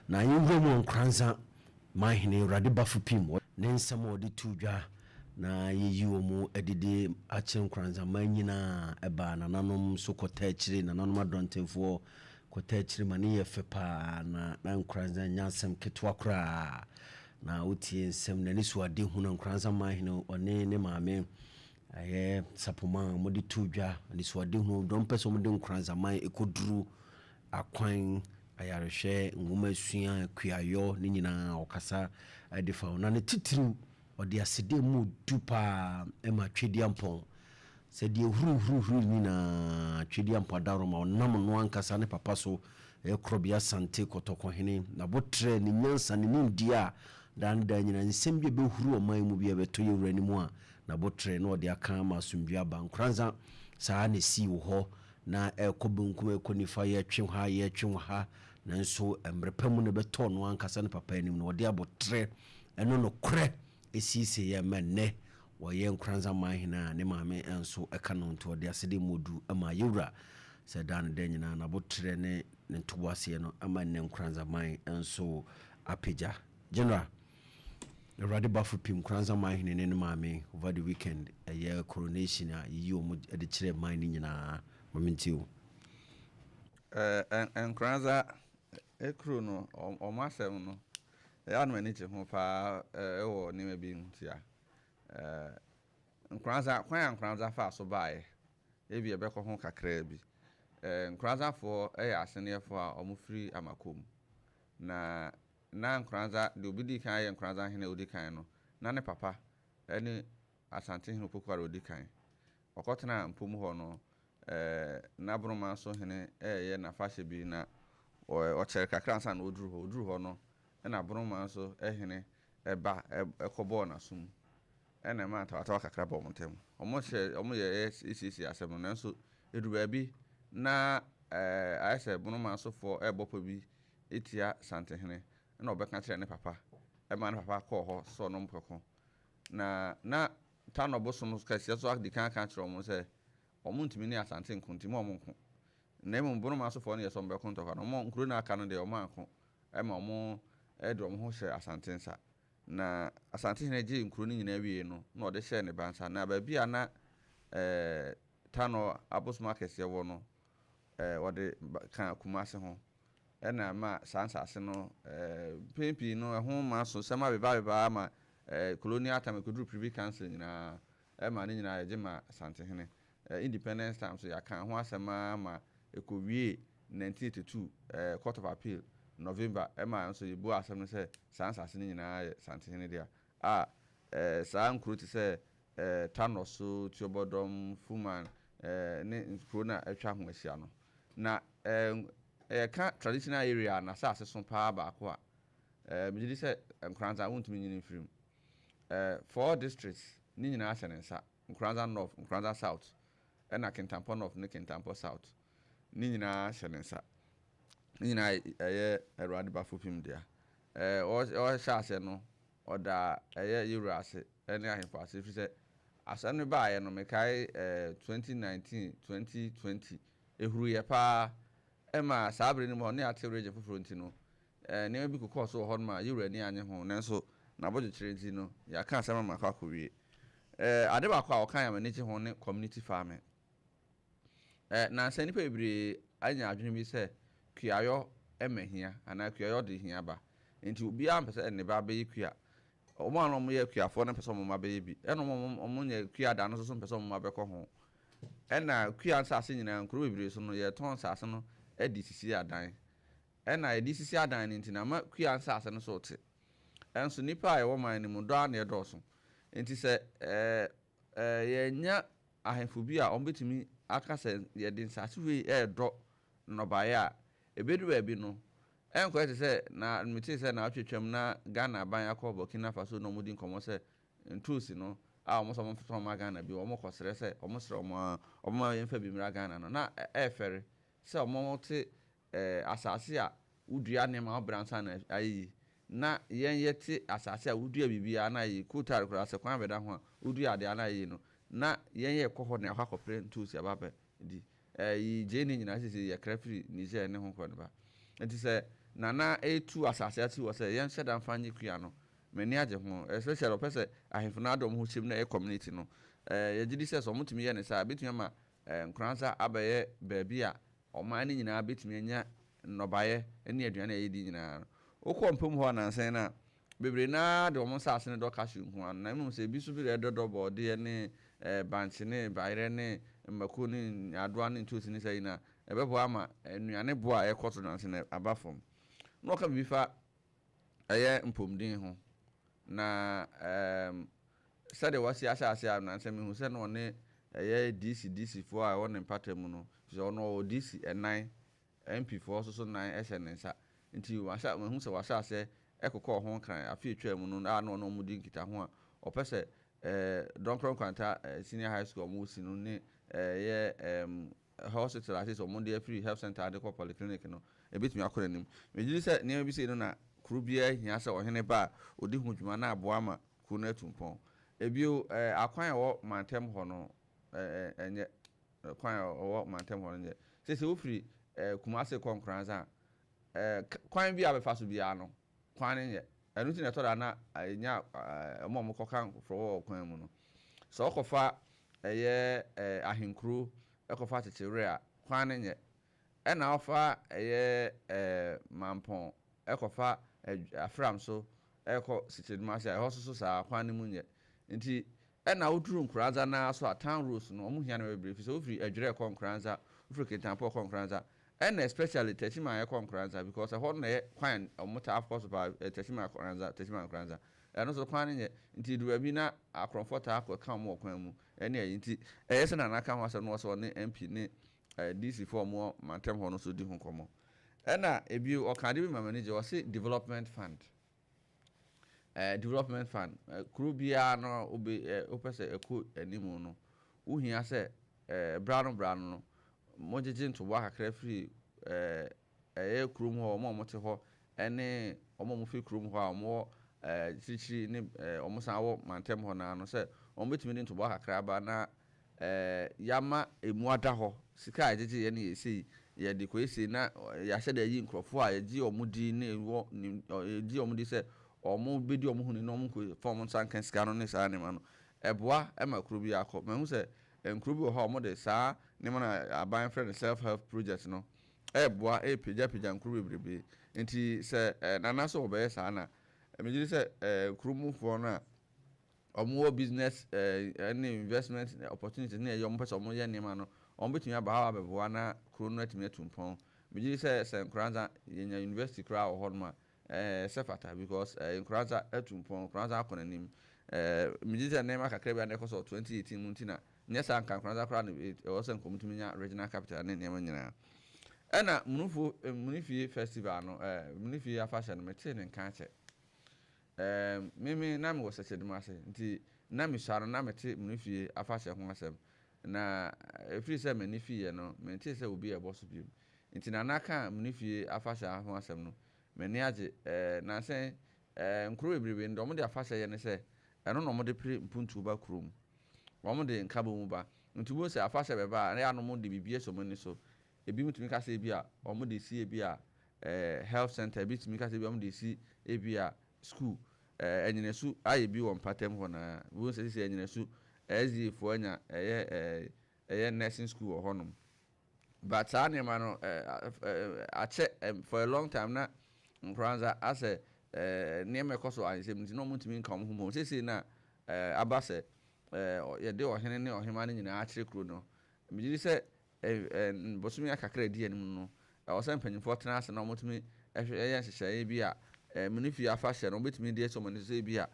Na yɛnwura mu wɔ Nkoranza Manhene Awurade Bafo Pim ne nsɛm a ɔde too dwa na yɛyi wɔ mu adidi akyerɛ Nkoranza man nyinaa. Ɛbaa nananom nso kɔta akyire, nananom adɔntenfoɔ kɔta akyire ma ne yɛ fɛ paa. Na Nkoranza nya asɛm ketewa koraa na wotie nsɛm n'ani so ade hu na Nkoranza Manhene ɔne ne maame ɛyɛ Sapoma a wɔde to dwa anisoadehunu dɔm pɛ sɛ wɔde Nkoranzaman ɛkɔduru akwan, ayarehwɛ, nwoma sua, kuayɔ ne nyinaa. Ɔkasa de fa ho na ne titiriw ɔde asede mu du paa ma Twediampɔn sɛ deɛ huruhuruhuru nyinaa Twediampɔn adaroma ɔnam no ankasa ne papa so ɛyɛ Korɔbea Sante Kɔtɔkɔhene nabotrɛ ne nyansa ne nimdeɛ a daa ne daa nyinaa nsɛm bi a ɛbɛhuru ɔman mu bi a ɛbɛtɔ yɛwura no mu a nabotrɛ na ɔde aka ama asomdwe aba Nkoranza. Saa na ɛsii wɔ hɔ na ɛkɔ benkum, ɛkɔ nifa, yɛtwe ha, yɛtwe ha, nanso mmerɛ pa mu na ɛbɛtɔɔ no ankasa ne papa anim no ɔde abotrɛ ɛno nokorɛ ɛsiesie yɛ ma nnɛ wɔyɛ Nkoranza Manhene a ne maame nso ɛka no. Nti ɔde asede mu du ma yɛwura sɛ daa no da nyinaa nabotrɛ ne ne ntoboaseɛ no ama nnɛ Nkoranza man nso apagya. General Awurade Bafo Pim, Nkoranza Manhene ne ne maame, over the weekend ɛyɛ coronation a yɛyi wɔn de kyerɛ man no nyinaa, ma mentie o. Nkoranza ekuro no, ɔmo asɛm no ɛyɛ anum ani gye ho paa. Ɛwɔ nneɛma bi ntia Nkoranza kwan a Nkoranza fa so baeɛ, ebi ɛbɛkɔ ho kakraa bi. Nkoranzafoɔ ɛyɛ aseneɛfoɔ a ɔmo firi Amakom na Nkoranza deɛ obi di kan yɛ Nkoranza hene a odi kan no na ne papa ɛne Asantehene Opoku a odi kan ɔkɔtena mpom hɔ no. N'aboroma so hene ɛɛyɛ n'afahyɛ bi na ɔkyɛre kakra ansa na ɔduru hɔ. Ɔduru hɔ no ɛna aboroma so ɛhene ɛba ɛkɔbɔɔ n'asom ɛna ɛma atawatawa kakra bɔ ɔmo ntam. Ɔmo hyɛ ɔmo yɛ esiesie asɛm no, nanso eduru baabi na ayɛ sɛ boroma sofoɔ ɛɛbɔ pɔ bi etia Santehene, ɛna ɔbɛka kyerɛ ne papa ɛma ne papa kɔɔ hɔ sɛ ɔno mpɛko na Tanɔ bosom kɛseɛ so adi kan aka kyerɛ ɔmo sɛ ɔmo ntumi ne Asante nko, nti mo ɔmo nko, na mmom boroma sofoɔ no yɛ sɛ ɔmo bɛko ntɔkwa no. Ɔmo nkuro no aka no deɛ, ɔmo anko, ɛma ɔmo ɛde ɔmo ho hyɛ Asante nsa. Na Asantehene gye nkuro no nyinaa wie no na ɔde hyɛɛ ne ba nsa. Na baabi a na Tanɔ abosom akɛseɛ wɔ no, wɔde ka Kumase ho ɛna ma saa nsase no mpɛn pii no ɛho ma so sɛm abeba abeba ama colonial time ekɔduru Privy Council nyinaa, ɛma ne nyinaa yɛgye ma Asantehene. Independence time so yɛaka ho asɛm ama ɛkɔwie 1982 Court of Appeal November, ɛma nso yɛbu asɛm no sɛ saa nsase no nyinaa yɛ Santehene dea a saa nkuro te sɛ Tanoso, Tuobodom, Fuman ne nkuro no a atwa ho ahyia no. Na yɛka traditional area na asase so paa baako a megye di sɛ Nkoranza wontumi nyini mfiri mu. Four districts ne nyinaa hyɛ ne nsa: Nkoranza North, Nkoranza South, ɛna Kintampo North ne Kintampo South, ne nyinaa hyɛ ne nsa. Ne nyinaa ɛyɛ Awurade Bafo Pim dea. Ɔhyɛ aseɛ no ɔda ɛyɛ yɛwura ase ɛne ahemfo ase, ɛfiri sɛ asɛm no baeɛ no mekae 2019 2020 ehuruyɛ paa ɛma saa abere no mu hɔ ne ate region foforɔ, nti no nneɛma bi kokɔɔ so wɔ hɔ nom a yɛwura ani anye ho, nanso n'abɔgyekyerɛ nti no yɛaka asɛm ama akɔ akɔwie. Ade baako a ɔka yɛ m'ani gye ho ne community farming. Nansa nnipa bebree anya adwene bi sɛ kuayɔ ɛma hia anaa kuayɔ de hia ba, nti obiara mpɛ sɛ ne ba bɛyɛ kua. Wɔn a wɔyɛ kuafoɔ no mpɛ sɛ wɔn mma bɛyɛ bi, ɛna wɔn a wɔnyɛ kua da no nso so mpɛ sɛ wɔn mma bɛkɔ ho. Ɛna kua nsase nyinaa, nkuro bebree so no, yɛtɔn nsase no de sisi adan, ɛna yɛde sisi adan no nti na ama kua nsase no so te. Ɛnso nipa a yɛwɔ man no mu dɔ a na yɛdɔɔso, nti sɛ ɛɛ ɛɛ yɛnya ahemfo bi a wɔbɛtumi aka sɛ yɛde nsase wei ɛɛdɔ nnɔbaeɛ a, ɛbɛdu baabi no ɛnkɔyɛ te sɛ na mete sɛ na atwitwam na Ghana aban akɔ Burkina Faso na wɔdi nkɔmmɔ sɛ ntoosi no a wɔn nso wɔn ma Ghana bi, wɔn kɔsrɛ sɛ wɔn srɛ wɔn a wɔn ma yɛmfa bi mmra Ghana no, na ɛɛfɛre sɛ wɔn te asase a wodua nneɛma ɔbra nsa na ayɛ yi, na yɛn yɛte asase a wodua biribiara na ayɛ yi kotaare koraa sɛ kwan bɛda ho a wodua adeɛ na ayɛ yi no, na yɛn yɛ kɔ hɔ na akɔ akɔpere ntoosi aba abɛ di. Ɛyi gye ne nyinaa sisi yɛkra firi Niger ne ho kɔ ne ba. Nti sɛ Nana retu asase ase wɔ sɛ yɛnhyɛ da mfa nyɛ kua no, m'ani agye ho. Especially ɔpɛ sɛ ahemfo no ara de wɔn ho hyɛ mu na ɛyɛ community no. Yɛgye di sɛ sɛ wɔtumi yɛ no saa a, ɛbɛtumi ama Nkoranza abɛyɛ baabi a ɔman no nyinaa bɛtumi anya nnɔbaeɛ ne aduane a yɛdi nyinaa no. Wokɔ mpom hɔ nnansa yi no a, bebree no ara de wɔn nsase no dɔ cashew nko ara, na mmom sɛ ebi nso bi redɔdɔ borɔdeɛ ne bankye ne bayerɛ ne mako ne nyaadoa ne ntoosi ne saa yi no a, ɛbɛboa ama nnuane boɔ a ɛrekɔ soro nnansa yi no aba fam. Na wɔka biribi fa ɛyɛ mpomden ho, na sɛdeɛ wɔasi ahyɛ aseɛ a nnansa mehu sɛ na ɔne ɛyɛ DC DC foɔ a ɛwɔ ne mpata mu no, firi sɛ ɔno ɔwɔ DC ɛnan MP foɔ nso so nan hyɛ ne nsa. Nti wahyɛ mahu sɛ wahyɛ aseɛ ɛkokɔɔ ho nkran afe atwaa mu no a na ɔne wɔn di nkitaho a ɔpɛ sɛ ɛɛ Dɔnkorɔ Nkwanta ɛɛ Senior High School a wɔn si no ne ɛyɛ ɛɛm hospital a seesei wɔn de afiri health center de kɔ polyclinic no ɛbɛtumi akɔ n'anim. Megye di sɛ nneɛma bi sei no na kuro biara hia sɛ ɔhene ba a ɔdi ho dwuma na aboa ama kuro no atu mpɔn. Ebio ɛɛ akwan a ɛwɔ mantam hɔ no ɛɛ ɛnyɛ. Kwan a ɔwɔ mantam hɔ no nyɛ. Seesei wofiri Kumasi kɔ Nkoranza a, kwan bi a wobɛfa so biara no, kwan no nyɛ. Ɛno nti na ɛtɔ da a na ɛnya wɔn a wɔkɔka nkurɔfoɔ wɔ kwan mu no. Sɛ wokɔfa ɛyɛ Ahenkuro kɔfa Kyekyewerɛ a, kwan no nyɛ. Ɛna wofa ɛyɛ Mampɔn kɔfa Afram so rekɔ Sekyedumase a, ɛhɔ nso so saa ara, kwan no mu nyɛ. Nti Ɛna woduru Nkoranza no ara so a, town roads no, wɔn hia nneɛma bebree efisɛ wofiri Adwerɛ kɔ Nkoranza, wofiri Kintampo kɔ Nkoranza, ɛna especially Techiman ɛkɔ Nkoranza because ɛhɔ no na ɛyɛ kwan a wɔn taa kɔ so paa, Techiman Nkoranza, Techiman Nkoranza. Ɛno nso kwan no nyɛ, nti ɛduru baabi na akorɔmfoɔ taa kɔ ka wɔn wɔ kwan mu ɛne ayi nti ɛyɛ sɛ Nana ka ho asɛm na ɔsɛ ɔne MP ne DC foɔ a wɔn wɔ mantam hɔ no nso di ho nkɔmmɔ. Ɛna ebio ɔka ade bi ma m'ani gye, ɔse development fund. Eh, development fund, eh, kuro biara no wobe eh, wopɛ sɛ ɛkɔ anim no, wohia sɛ eh, bra no bra no no, mogyegye ntoboa kakra firi eh, ɛyɛ kurom hɔ, wɔn a wɔte hɔ ne wɔn a wɔfiri kurom hɔ a wɔwɔ eh, akyirikyiri ne eh, wɔn san wɔ mantam hɔ no ara no sɛ wɔbɛtumi de ntoboa kakra aba na Ɛɛ, yɛama emu ada hɔ. Sika a yɛgyegye yɛ no yɛ sei, yɛde kɔyɛ sei, na yɛahyɛ da ayi nkurɔfoɔ a yɛgye wɔn di ne wɔ nim yɛgye wɔn di sɛ wɔbɛdi wɔn ho ni na wɔnkɔfa wɔn nsa nka sika no ne saa nneɛma no. Ɛboa ma kuro biara kɔ. Mahu sɛ nkuro bi wɔ hɔ a wɔde saa nneɛma no a aban frɛ no self help project no ɛreboa ɛrepagyapagya nkuro bebrebe. Nti sɛ Nana sɛ wɔbɛyɛ saa no a, megye di sɛ kuro mufoɔ no a wɔwɔ business ne investment opportunities ne ɛyɛ wɔn pɛ sɛ wɔyɛ nneɛma no, wɔbɛtumi aba ha abɛboa na kuro no atumi atu mpɔn. Megye di sɛ sɛ Nkoranza yɛnya university koraa wɔ hɔnom a, ɛsɛ fata because Nkoranza atu mpɔn, Nkoranza akɔ n'anim. Megye di sɛ nneɛma kakra bi a na ɛkɔ so wɔ 2018 mu nti na nyɛ saa nka Nkoranza koraa na ɛwɔ sɛ nka wɔtumi nya regional capital ne nneɛma nyinaa. Ɛna Munufo Munifie festival no, Munifie afahyɛ no metee ne nka akyɛ. Ɛɛm, me me na mewɔ sɛkyɛdum ase, nti na mesua no na mete mo fie afahyɛ ho asɛm. Na ɛfiri sɛ m'ani fiiɛ no, mentee sɛ obi rebɔ so bio. Nti Nana kaa mo fie afahyɛ ho asɛm no, m'ani agye. Ɛɛ, nansa yi, ɛɛ, nkuro bebrebe no, deɛ wɔde afahyɛ yɛ ne sɛ, ɛno na wɔde pere mpuntuo ba kurom. Wɔde nkabom ba. Nti wobɛhu sɛ afahyɛ bɛba a, na ɛyɛ a na wɔde biribi asi wɔn ani so. Ebinom tumi ka sɛ ebia wɔde si ebia health center, ebi tumi ka sɛ ebia wɔde si ebia school. Anyinasu ayɛ bi wɔ mpatam hɔ na wohu sɛ sisi anyinasu SDA foɔ anya ɛyɛ ɛyɛ nursing school wɔ hɔnom. But saa nneɛma no akyɛ for a long time na Nkoranza asɛ nneɛma ɛkɔ so ahensɛm nti na wɔntumi nka wɔn ho mmom. Seesei na aba sɛ yɛde ɔhene ne ɔhemmaa no nyinaa akyerɛ kuro no. Megye di sɛ Bosome kakra a ɛdi anim no, ɛwɔ sɛ mpanimfoɔ tena ase na wɔtumi hwɛ yɛ nhyehyɛeɛ bi a Munifie afahyɛ no wɔbɛtumi de asi wɔn ani so sɛ ebi a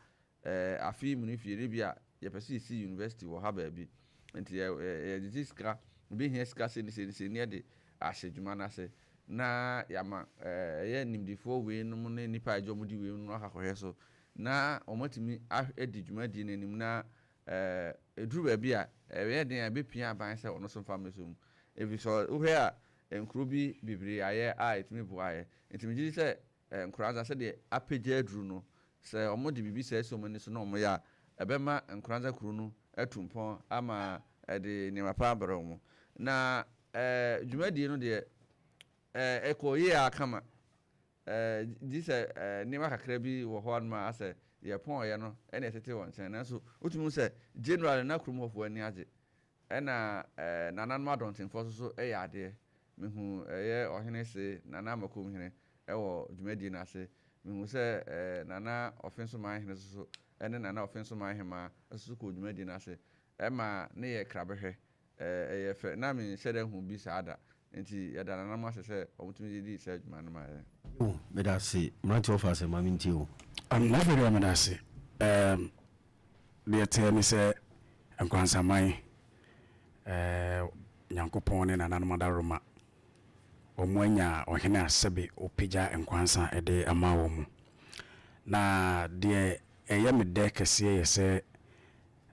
afe yi Munifie no ebi a yɛpɛ sɛ yɛsi university wɔ ha baabi nti yɛgyegye sika, yɛbɛhia sika sei ne sei ne sei ne yɛde ahyɛ dwuma no ase na yɛama ɛyɛ nimdefoɔ weinom ne nnipa a ɛgye wɔn di weinom no akɔ akɔhwɛ so na wɔatumi adi dwumadie no anim na Ɛduru baabi a, ɛyɛ den a ɛbɛpia aban sɛ ɔno nso mfa mmɛsɔ mu. Ɛfiri sɛ wohwɛ a, nkuro bi bebree ayɛ a ɛtumi boaeɛ. Nti megye di sɛ Nkoranza sɛdeɛ apagya aduru no, sɛ wɔde biribi saa si wɔn ani so na wɔyɛ a, ɛbɛma Nkoranza kuro no atu mpɔn ama ɛde nneɛma pa abrɛ wɔn. Na dwumadie no deɛ, ɛkɔɔ yie ara kama. Gye sɛ nneɛma kakra bi wɔ hɔ nom a asɛ yɛpɔn yɛ no ɛna ɛtete wɔn nkyɛn, nanso wotumi hu sɛ generally na kurom hɔfoɔ ani agye. Ɛna nananom adɔntenfoɔ nso so yɛ adeɛ. Mehu ɛyɛ ɔhene se Nana Amakom hene ɛwɔ dwumadie no ase. Mehu sɛ Nana Ɔfensoman hene nso so ɛne Nana Ɔfensoman hemaa nso so kɔɔ dwumadie no ase. Ɛma ne yɛ krabɛhwɛ. Ɛyɛ fɛ na menhyɛ da hu bi saa da. Nti yɛda nananom ase sɛ wɔtumi de dii saa adwuma no ma yɛn. Yo, meda ase. Mmeranteɛ wɔfa asɛm ma mentie o. Na afei deɛ meda ase. Ɛɛm, deɛ ɛteɛ ne sɛ Nkwansaman, ɛɛ, Nyankopɔn ne nananom adaworoma, wɔn anya ɔhene a sɛbe ɔpagya nkwansa de ama wɔn. Na deɛ ɛyɛ me dɛ kɛseɛ yɛ sɛ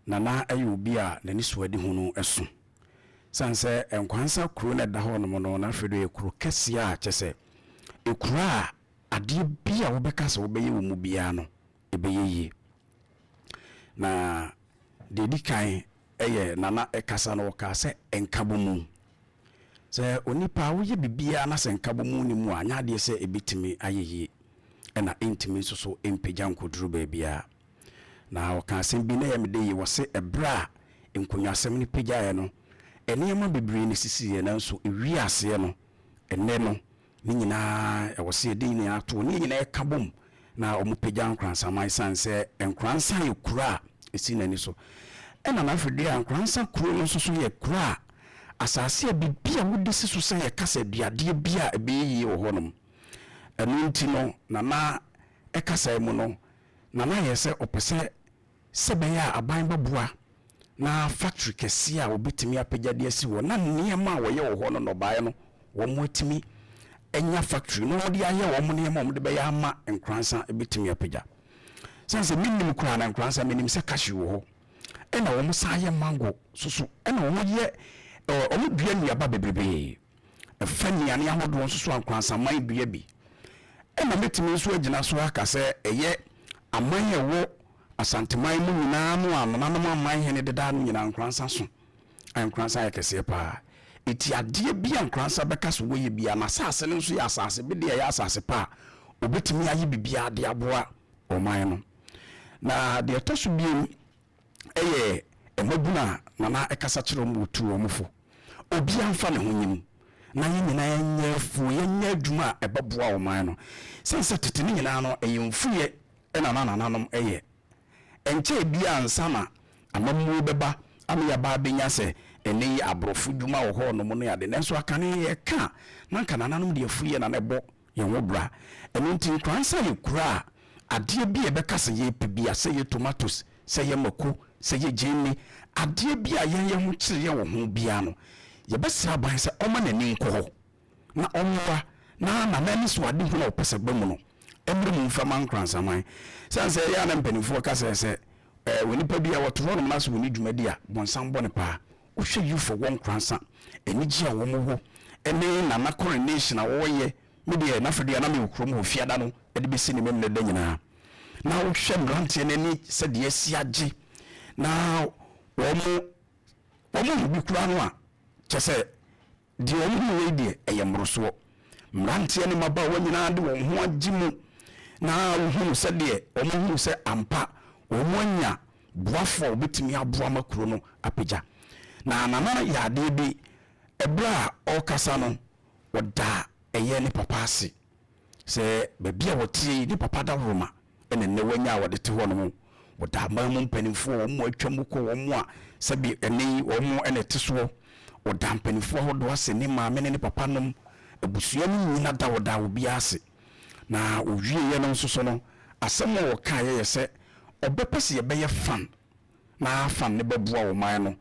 Nana yɛ obi a n'anisoadehu no so. Esiane sɛ Nkoansa kuro no a ɛda hɔnom no, na afei deɛ ɛyɛ kuro kɛseɛ a kyerɛ sɛ ekuro a adeɛ bi a wobɛka sɛ wobɛyɛ wɔ mu biara no, ɛbɛyɛ yie. Na deɛ ɛdi kan yɛ Nana kasa no, ɔkaa sɛ nkabomu. Sɛ onipa woyɛ biribiara na sɛ nkabomu nni mu a, anyɛ adeɛ sɛ ɛbɛtumi ayɛ yie, ɛna ɛntumi nso so mpagya nkɔduru baabiara. Na ɔkaa asɛm bi na ɛyɛ me dɛ yie, ɔse ɛberɛ a nkonnwasɛm no pagyaeɛ no, nneɛma bebree na ɛsisiiɛ, nanso ɛwiee aseɛ no, ɛnnɛ no, ne nyinaa ɛwɔ sɛ yɛde nyinaa to, ne yɛn nyinaa yɛka bom na wɔpagya Nkoransaman ɛsiane sɛ Nkoransa yɛ kuro a ɛsi n'ani so. Ɛna n'afidie a Nkoransa kuro no nso so yɛ kuro a asase a biribi a wode si so sɛ yɛka sɛ aduadeɛ bi a ɛbɛyɛ yie wɔ hɔnom. Ɛno nti no, Nana ɛkasaɛ mu no, na na ayɛ sɛ ɔpɛ sɛ sɛ ɛbɛyɛ a aban bɛboa na factory kɛseɛ a wɔbɛtumi apagya de asi hɔ na nneɛma a wɔyɛ wɔ hɔ no nnɔbaeɛ no wɔatumi anya factory na wɔde ayɛ wɔn nneɛma a wɔde bɛyɛ ama Nkoransa bɛtumi apagya. Sane sɛ mennim koraa na Nkoransa menim sɛ cashew wɔ hɔ ɛna wɔn san yɛ mango soso ɛna wɔn yɛ wɔn dua nnuaba bebrebee. Ɛfa nnuane ahodoɔ nso so a Nkoransaman dua bi. Ɛna mɛtumi nso agyina so aka sɛ ɛyɛ aman a ɛwɔ Asanteman mu nyinaa no a nananom aman hene dedaa no nyinaa Nkoransa so a Nkoransa yɛ kɛseɛ pa ara. Enti adeɛ bi a Nkoransa bɛka sɛ wɔyɛ biara, n'asase no nso yɛ asase bedeɛ a ɛyɛ asase pa a ɔbɛtumi ayɛ biribiara de aboa ɔman no. Na deɛ ɛtɔ so biom yɛ mmabunu a Nana kasa kyerɛ wɔn wɔ tu wɔn fo. Obiara mfa ne ho nyɛ mu na yɛn nyinaa nyɛ afuo, yɛnyɛ adwuma a ɛbɛboa ɔman no. Sane sɛ tete no nyinaa no, ɛyɛ mfuyɛ na na nananom yɛ. Ɛnkyɛɛ biara ansa na amammuo bɛba ama yɛaba abɛnya sɛ ɛnnɛ yi aborɔfo dwuma wɔ hɔnom ne ade. Nanso akane yɛka a, na anka nananom de afuyɛ na na ɛbɔ yɛn ho bra. Ɛno nti Nkoransa yɛ kuro a adeɛ bi a yɛbɛka sɛ yɛrepɛ bi a, sɛ ɛyɛ tomatoes, sɛ ɛyɛ mako, sɛ ɛyɛ gyeene, adeɛ bi a yɛn yɛn ho kyere yɛn wɔ ho biara no, yɛbɛsrɛ aban sɛ ɔmma n'ani nkɔ hɔ na ɔmmoa na Nana anisoadehunu a ɔpɛ sɛ ɛba mu no mmra mu mfa ma Nkoransaman. Sane sɛ ɛyɛ a na mpanimfoɔ ka sɛ sɛ onipa bi a ɔte hɔnom na sɛ ɔnni dwumadi a, bonsam bɔ no paa. Wohwɛ youth a wɔwɔ Nkoransa, anigye a wɔn wɔ ne Nana coronation a wɔyɛ, me deɛ na afei deɛ na mewɔ kurom hɔ fiada no de bɛsi ne Memeneda da nyinaa. Na wohwɛ mmeranteɛ no ani sɛdeɛ asi agye na wɔn wɔn hu bi koraa no a, kyɛ sɛ Deɛ wɔhunu wei deɛ, ɛyɛ mmorosoɔ. Mmeranteɛ ne mmabaawa nyinaa de wɔn ho agye mu, na wohunu sɛdeɛ wɔahunu sɛ ampa wɔanya boafoɔ a wɔbɛtumi aboa ma kuro no apagya. Na Nana yɛ adeɛ bi, ɛberɛ a ɔrekasa no, ɔdaa ɛyɛ ne papa ase. Sɛ baabi a wɔteɛ yi, ne papa adaworoma na nnɛ wanya a wɔde te hɔ no. Wɔda aman mu mpanimfoɔ, wɔn a atwa mu kɔ, wɔn a sɛbe ɛnnɛ yi wɔn na ɛte soɔ. Wɔda mpanimfoɔ ahodoɔ ase, ne maame ne ne papa nom, abusua no nyina da wɔda obiara ase. Na wɔwieɛ no nso so no, asɛm a wɔkaeɛ yɛ sɛ ɔbɛpɛ sɛ yɛbɛyɛ fan na fan no bɛboa ɔman no.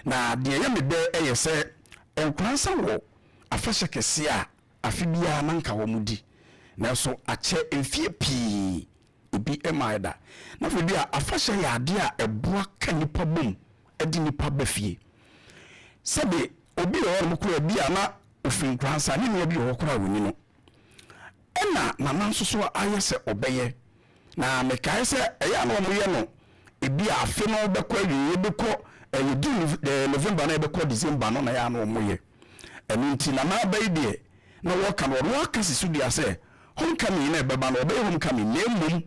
Na deɛ ɛyɛ me dɛ yɛ sɛ Nkoransa wɔ afahyɛ kɛseɛ a Afe biara na anka wɔdi, nanso akyɛ mfeɛ pii ebi mmaeɛ da. Na afei bi a afahyɛ yɛ adeɛ a ɛboa ka nnipa bom de nnipa ba fie. Sɛbe obi wɔ hɔnom koraa bi a na ɔfiri Nkoransa, ne nua bi wɔ hɔ koraa a ɔnni no. Ɛna Nana nso so ayɛ sɛ ɔbɛyɛ. Na mekae sɛ ɛyɛ a na wɔyɛ no ebi a afe no bɛkɔ awieeɛ bɛkɔ yɛduru November na yɛbɛkɔ December no na ɛyɛ a na wɔyɛ. Ɛno nti Nana aba yi deɛ na wɔka no ɔno aka si so dua sɛ Homecoming no a ɛbɛba no, ɔbɛyɛ homecoming na mmom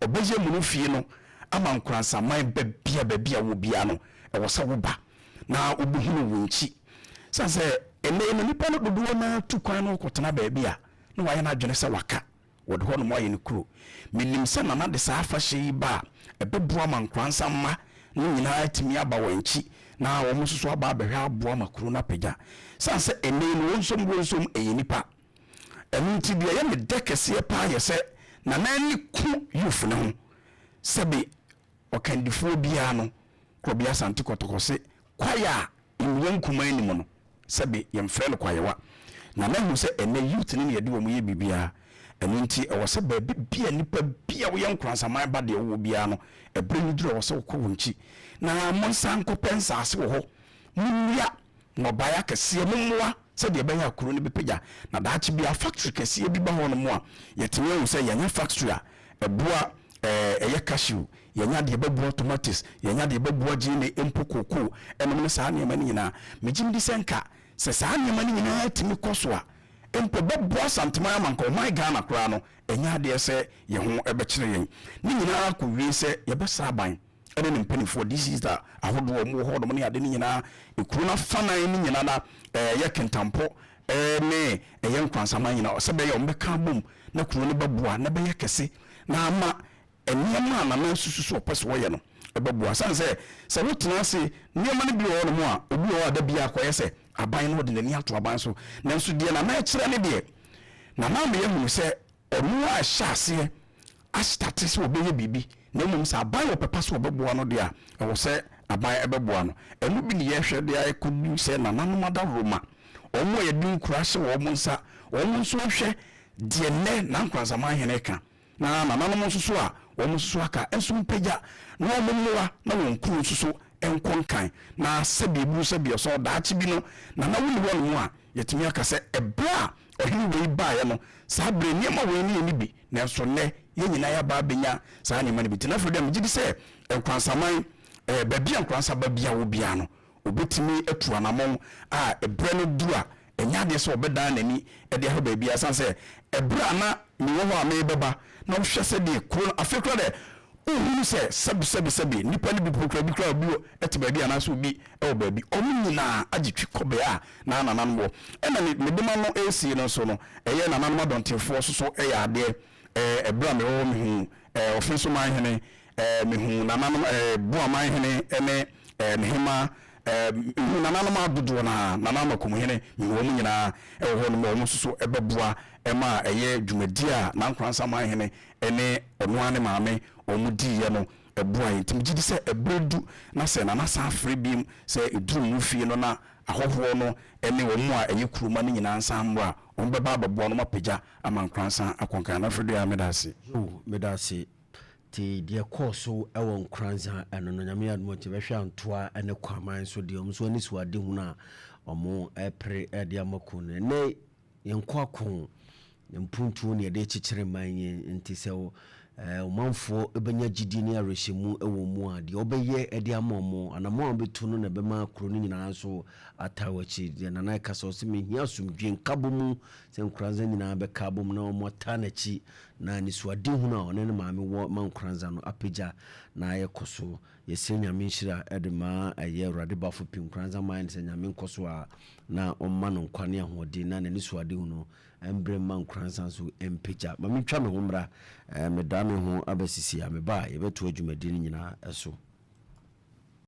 ɔbɛyɛ mono fie no ama Nkoransaman ba bia baabi a wɔ biara no, ɛwɔ sɛ woba na wobɛhunu wo nkyi. Sane sɛ ɛnnɛ yi no nnipa no dodoɔ no ara tu kwan na wɔkɔtena baabi a na wayɛ n'adwene sɛ waka, wɔde hɔnom ayɛ no kuro. Menim sɛ Nana de saa afahyɛ yi ba a, ɛbɛboa ma Nkoransa mma no nyinaa atumi aba wɔn akyi na wɔn nso so aba abɛhwɛ aboa ma kuro no apagya. Sane sɛ ɛnnɛ yi no wɔnsom wɔnsom ɛyɛ nnipa. Ɛno nti deɛ ɛyɛ me dɛ kɛseɛ paa yɛ sɛ Nana ani ku youth no ho. Sɛbe ɔkandifoɔ biara no, Korɔbea Asante Kɔtɔkɔ se kwaeɛ a nnua nkumaa nni mu no, sɛbe yɛmfrɛ no kwaeɛwa. Nana hu sɛ ɛnnɛ youth no na yɛde wɔn yɛ biribiara. Ɛno nti ɛwɔ sɛ baabi biara nipa bi a woyɛ Nkoransaman ba deɛ wowɔ biara no, ɛberɛ no duru a ɛwɔ sɛ wokɔ wɔn akyi na monsan nkɔpɛ nsaase wɔ hɔ, monnua nnɔbaeɛ akɛseɛ, mommoa sɛdeɛ ɛbɛyɛ a kuro no bɛpagya. Na daakye biara factory kɛseɛ bi ba hɔnom a, yɛatumi ahu sɛ yɛanya factory a ɛboa ɛɛ ɛyɛ cashew, yɛanya deɛ ɛbɛboa tomatoes, yɛanya deɛ ɛbɛboa gyeene, mpo cocoa nom ne saa nneɛma no nyinaa. Megye medi sɛ nka sɛ saa nneɛma no nyinaa tumi kɔ so a, mpo ɛbɛboa Asanteman ama nka ɔman Ghana koraa no, ɛnyɛ adeɛ sɛ yɛn ho bɛkyere yɛn. Ne nyinaa kɔwie sɛ yɛbɛsra aban. ne ne mpanimfoɔ, DCs a ahodoɔ a wɔwɔ hɔnom ne ade no nyinaa, ekuro no afanan no nyinaa na ɛyɛ Kintampo ne ɛyɛ Nkoransaman nyinaa, sɛ ɛbɛyɛ a wɔbɛka abom na kuro no bɛboa na ɛbɛyɛ kɛse na ama nneɛma a Nana susu sɛ ɔpɛ sɛ ɔyɛ no ɛbɛboa. Sane sɛ sɛ wotena ase nneɛma no bi wɔ hɔnom a obi wɔ hɔ a da biara kɔyɛ sɛ aban no ɔde n'ani ato aban so, nanso deɛ Nana ɛkyerɛ ne deɛ Nana ama yɛahunu sɛ Ɔno ara hyɛ aseɛ astate sɛ ɔbɛyɛ biribi, na mmom sɛ aban wɔ pɛpa sɛ ɔbɛboa no deɛ a, ɛwɔ sɛ aban bɛboa no. Ɛno bi ne yɛhwɛ de akɔdu sɛ nananom adaworoma, wɔn a yɛde nkuro ahyɛ wɔn nsa, wɔn nso nhwɛ deɛ nnɛ Nankoransaman hene reka, na nananom nso so a wɔn nso so aka nso mpagya na wɔn mmoa na wɔn kuro nso so nkɔ nkan, na sɛdeɛ ɛburu sɛdeɛ ɔsɔ, daakye bi no, nana wonni hɔnom a, yɛatumi aka sɛ ɛberɛ a ɔhene wei baeɛ no, saa berɛ yi nneɛma wei ne yɛnni bi, nanso nnɛ yɛn nyinaa yɛaba abɛnya saa nneɛma no bi. Nti na afei deɛ megye di sɛ Nkoransaman, eh, baabi a Nkoransa ba biara wɔ biara no, ɔbɛtumi atu anammɔn a ɛberɛ no duru a, ɛnyɛ adeɛ sɛ ɔbɛdan n'ani de ahwɛ baabiara, ɛsiane sɛ ɛberɛ a na mewɔ hɔ a merebɛba, na wohwɛ sɛdeɛ kuro no, afei koraa deɛ, wohunu sɛ sɛbi sɛbi sɛbi nnipa no bi mpo koraa, bi koraa obi wɔ te baabi anaasɛ obi wɔ baabi, wɔn nyinaa agye twi kɔ bea a na nananom wɔ. Ɛna ne mede m'ano resie no nso no, ɛyɛ nananom adɔntenfoɔ nso so yɛ adeɛ. Ɛɛ ɛberɛ a mewɔ hɔ mehuu ɛɛ Ɔfenso manhene, ɛɛ mehuu nananom ɛɛ Boaman hene ne ɛɛ ne hemaa, ɛɛ mehuu nananom adodoɔ no ara, Nana Amakumhene, mehuu wɔn nyinaa wɔ hɔ nom a wɔn nso so bɛboa ma ɛyɛ dwumadie a Nankoransa manhene ne ɔno ara ne maame wɔn diiɛ no boa yɛn. Nti megye di sɛ ɛberɛ du na sɛ Nana san frɛ biom sɛ ɛduru mo fie no na ahɔhoɔ no ne wɔn a ɛyɛ kuroma no nyinaa nsan mmra a, wɔbɛba abɛboa na wɔapagya ama Nkoransa akɔ nkan. Nana Fredua, meda ase. Yoo, meda ase. Nti deɛ ɛkɔɔ so wɔ Nkoransa ɛno no, Nyame adom a nti yɛbɛhwɛ Antoa ne Kwaman nso deɛ wɔn nso anisoadehunu a wɔrepere de ama kuo no. Ɛnnɛ Yɛn nkoako mpuntuo na yɛde rekyekyere man yi, nti sɛ ɔmanfoɔ bɛnya gyidie ne awerɛhyɛmu wɔ wɔn mu a, deɛ wɔbɛyɛ de ama wɔn, anammɔn a wɔbɛtu no na ɛbɛma kuro no nyinaa nso ataa wɔn akyi. Deɛ Nana ɛka sɛ, ɔse mehia asomdwoeɛ, nkabɔmu, sɛ Nkoranza nyinaa bɛka abom na wɔataa n'akyi, na anisoadehunu a ɔne ne maame wɔ ma Nkoranza no apagya na ayɛ kɔ so. Yɛsrɛ Nyame nhyira de ma ɛyɛ Awurade Bafo Pim Nkoranza man no sɛ Nyame nkɔ so a na ɔmma no nkwa ne ahoɔden na n'anisoadehu no mbrɛ mma Nkoranza nso mpagya. Ma mentwa me ho mmra, medaa me ho aba sisi a meba a yɛbɛtoa dwumadie no nyinaa so.